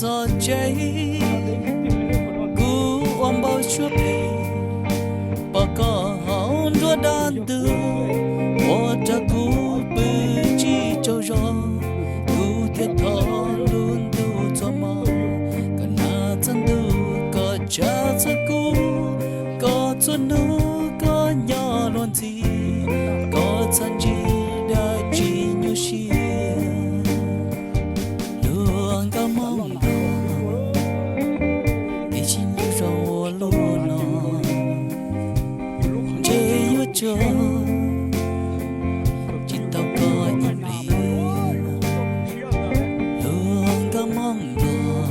Txog tsev, kuv ua npau suav phem, pom koj hauv nruab dab ntub, ua rau kuv pw tsis tsaug zog. Kuv thiaj thov lub ntuj txhua hmo, koj hnav txhua ntuj, koj tsav txhua kub, koj txhua hnub koj nyob luag ntxhi, koj txhaj ntsig dab tsi nyuaj siab. Luag nkauj Hmoob Nplog, ib txhij ntuj zoo ua luaj no, ntshe yuav tsuag tsis tau koj ib pliag. Luag nkauj Hmoob Nplog,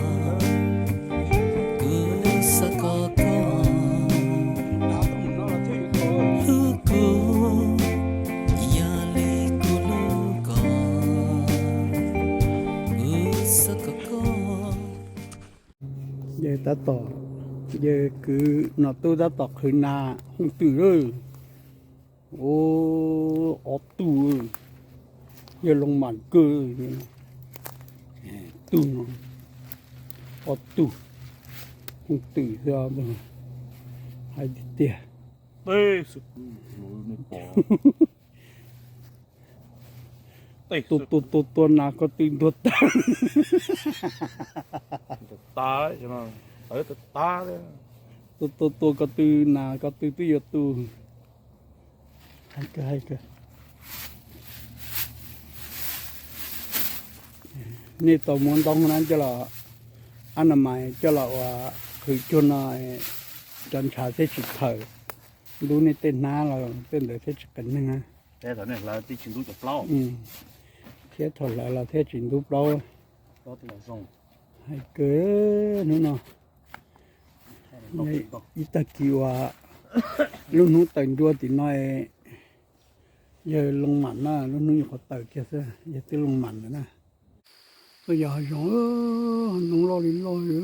kuv xav koj koj, hlub kuv ib yam li kuv hlub koj, kuv xav koj koj. Yawg tab tom, yawg kwv Nom Tub tab tom qhwv nas hooj twm lawm. Ua, ob tug, yawg Looj Mam kawg, tug no, ob tug, hooj twm xwb, hais tiag tiag. Tua tua tua tua nas ko tw ntuag tag. Tua tua tua ko tw nas ko tw twb yuav tu. Hais kawg, hais kawg. Nej tau muab ntoo na coj los, ab na mais coj los ua qhwv cuag no, cov ntshav thiaj tsis thawm. Ntub nej tej hnab los tej ntawd thiaj tsis qias neeg na. Thiab thaum hlawv los thiaj tsis ntub plaub. Hais kawg hnub no. Ib tag kis uas lub hnub tawm nruab tim no, yawg Looj Mam na lub hnub nyuam qhuav tawm kiag xwb, yawg twb Looj Mam lawm na. Tuaj yos hav zoov, hav ntoo loj li loj li.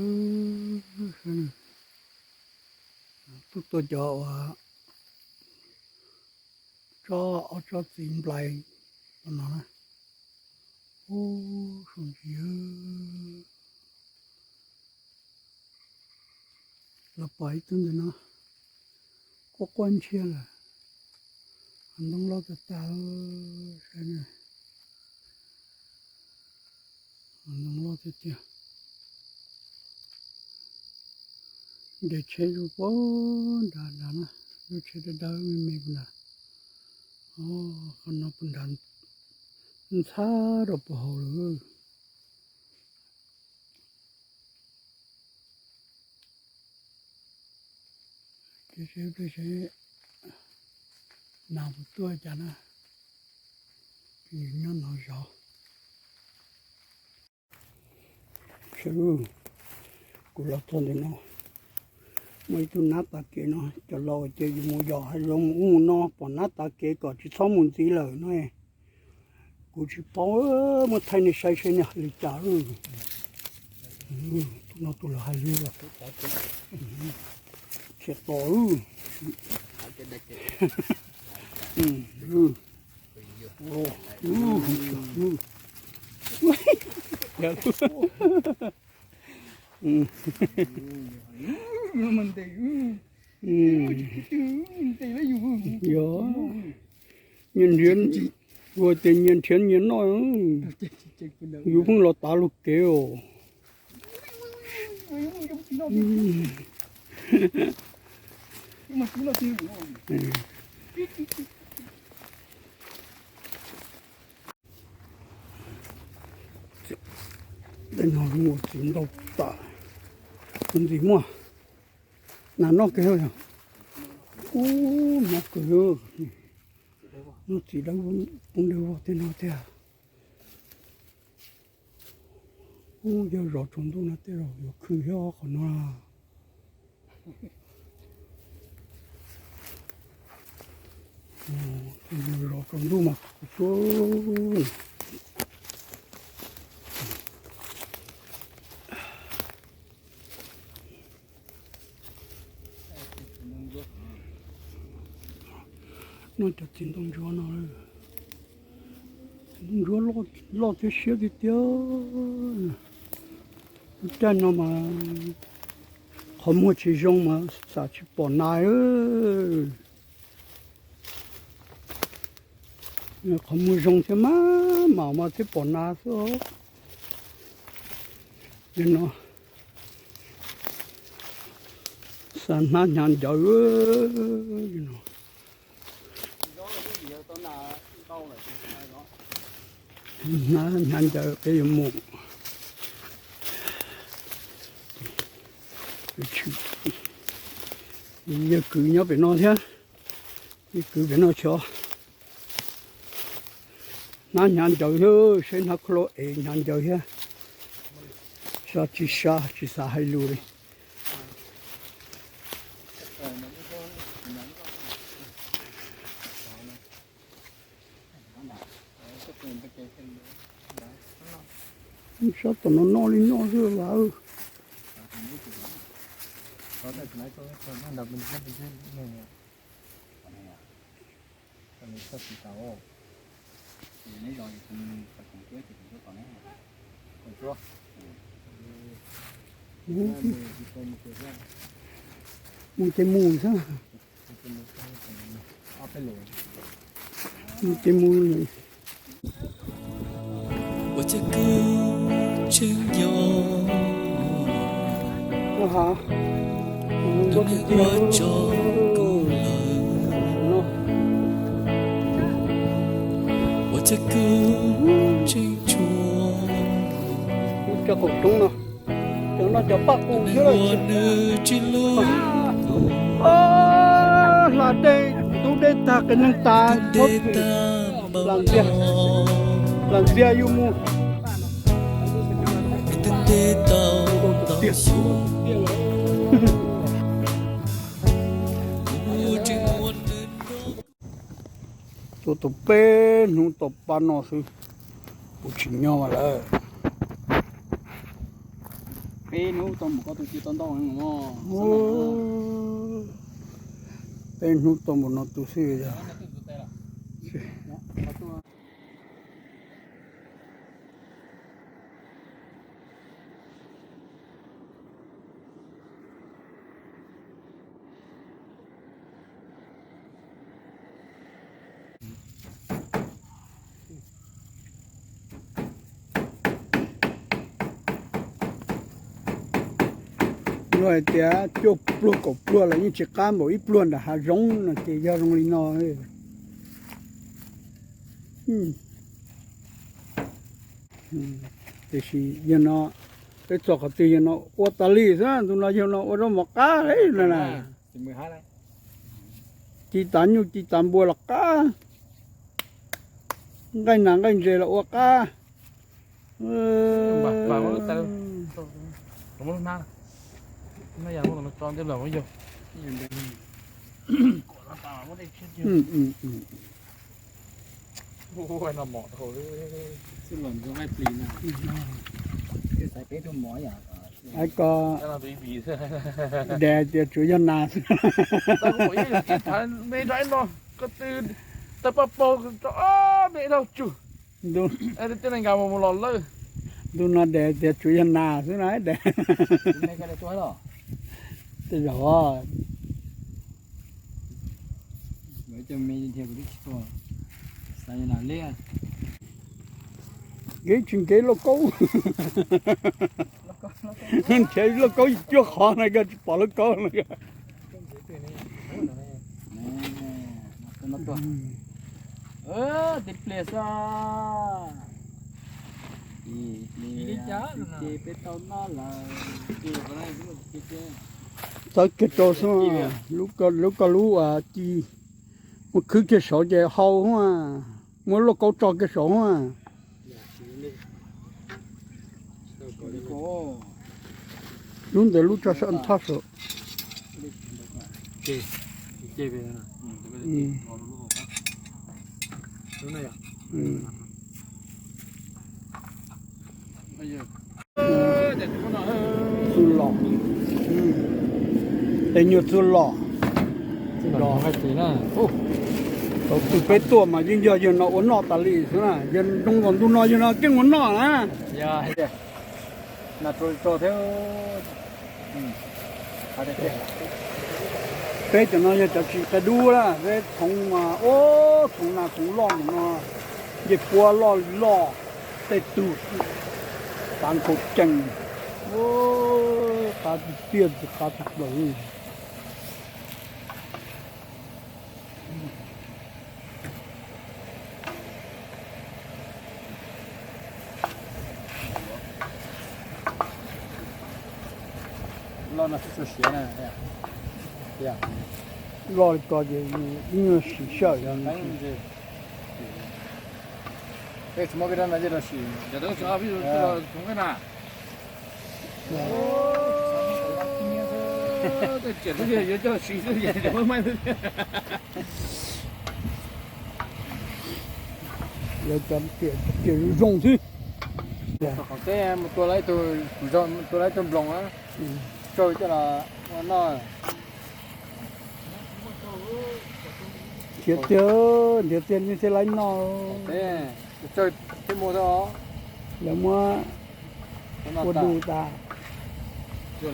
Tuaj tua cov uas tsob, ob tsob txiv nplai no na. Ub, zoo ntsis. Los pom ib tug ntawm no quaj quaj ntshiab lawm. Hav ntoo loj tas tas, saib na. Hav ntoo loj tiag tiag. Nres tsheb zuj puag nrad nrad na, lub tsheb dawb dawb me me puag nrad. Qhov no puag nrad ntxhab rau puag hauv lawm. Kev seb pliag seb nas puas tuaj cas na. Nyob no zov. Kuv los txog ntawm no, muaj ib tug nab tav kev no, cov laus ces yus mus yos hav zoov mus ub mus no pom nab tav kev kom tsis txhob mus ntxiv lawm no. Kuv tsis paub, muab thaij nej saib seb nej hais li cas. Tus no tus lawv hais li los, tsis to. Yog, nyias nrhiav, ua tias nyias nrhiav nyias noj, yus pheej los tav luag kev os. Tej no mus txiv ntau tas, tus ntxim muaj nas noj kawg yog. Ub, noj kawg, noj txiv dawb poob dawb vog tej no tiag. Ub, yog zov tsaus ntuj no tej zaum yuav khwv thiab qhov no. Zov tsaus ntuj mas khwv xwb. Noj cov txiv ntoo ntsuab no, txiv ntoo ntsuab loj thiab siab tiag tiag. Caij no mas qhov muag tsis zoo mas xam tsis pom nas. Qhov muag zoo thiab mas mam mas thiaj pom nas xwb. No, xa hnab hnyav ncawv no. Hnab hnyav ncawv peb yuav mus. Yawg kwv nyob pem no thiab. Yawg kwv pem no xyov. Hnab hnyav ncawv thiab, saib hnab khuj lab ev hnyav ncawv thiab. Sab tsis sab tsis xav hais lus li. Sab tom no noj li noj xwb las. Mus ces mus xwb. Mus ces mus. Cov qaum roob no, cov no cov paj qus thiab. Hla dej ntub dej tag qias neeg tas, lam ntxias yus mus. Tuaj tau peb hnub tau pab no xwb, kuv tsim nyog mas lawm. Peb hnub tau mus koj tus tsis tau ntau. Peb hnub tau mus no tus xwb yog. Luag hais tias cuaj pluag kaum pluag los yeej tsis qab npaum ib pluag nram hav zoov no ces yog zoo li no. Tiam sis yog no peb txog qhov twg yog no ua tas li xwb, ntu no yog no ua zaub mov qab li no na. Ci tas nyuj ci tas npua los qab, nqaij nas nqaij ntses los ua qab. Ko, dav tias tsuav yog nas xwb. Me rau no, ko tw tawg paj paug tso me dhau tsug. Tej neeg nkas mus los lawm. Ntu no dav tias tsuav yog nas xwb na dav. Tej zaum Nkev tsis nkev lauj kaub. Nrhiav lauj kaub cuaj qhov no koj tsis pom lauj kaub no. Tib pliag xwb. Peb tau noj lawm. Txawb kiag rau xwb, lub koj lub ci, muab khwb kiag saud ces hau, muab lauj kaub tso kiag saud. Lub ntawd lub tso sab thaj saud. Txuj lom, tes nyuag txuj lom. Thaum twg peb tuaj mas yeej yog yawg no ua noj tas li xwb na, yawg zoo nkaus ntu no yawg no keej ua noj na. Nas tso tso thiab. Peb cov no yog cov tsis qia dub na, peb txhoov mas ub txhoov nas txhoov loj mus no, ncej puab loj li loj, tej tug qab nkaus cees, qab tiaj qab tsis plaws. Loj no tsis tshua siav na. Loj li ko ces ib nyuag siv sawj. Tsis muaj koj rab no ces los sim. Lawv cov tiam zoo zoo xwb. Qhov teb mus tua lawv tus, tua lawv tus nploos na, tsau coj los ua noj. Nrhiav tiag, nrhiav tiag nej thiaj laib noj. Tsau thiab mus, lawv muab ua du tas. Koj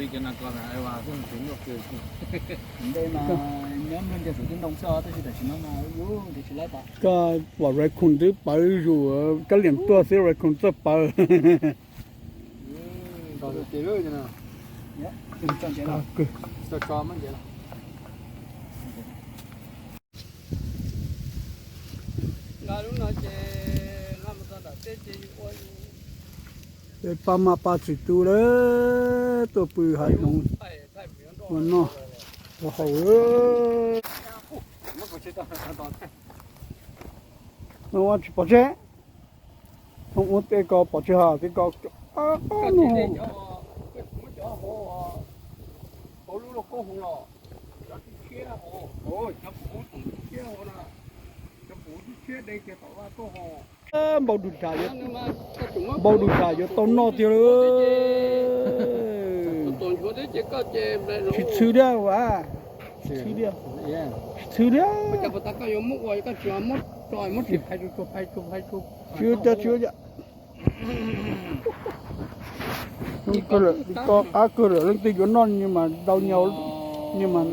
pom raccoon twb pawv zus, kab liam tuaj xwb raccoon txawj pawv. Peb pab maj pab txwv tub lawm tuaj pw hav zoov ua noj ua haus. Tsis pom tseg, thooj ub tej ko pom tseg hos tej ko. Npau du tas, npau du tas yuav tau noj tiag lawm. Tsis txhw thiab as, tsis txhw thiab, tsis txhw thiab. Tsis ua cas, tsis ua cas. Zoo kawg lawm, li ko qab kawg lawm, leej twg yuav noj ni mas ntau nyav ni mas.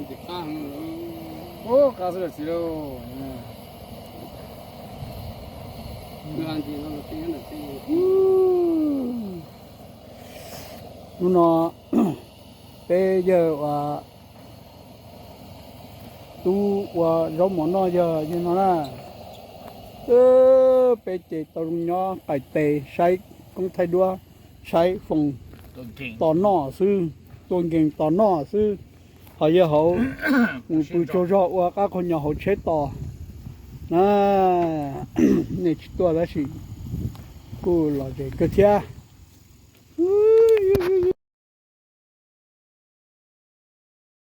Hnub no peb yawg uas tub ua zaub mov noj yog yawg no na. Peb ces tau zoo nyob qaim tes saib koob thaij duab, saib foos tos noj xwb, tua nkees tos noj xwb. Ho yawg hauv mus pw tsaug zog ua qab qhov nyos hauv tsheb tos na. Nej tsis tuaj tab sis kuj lom zem kawg thiab.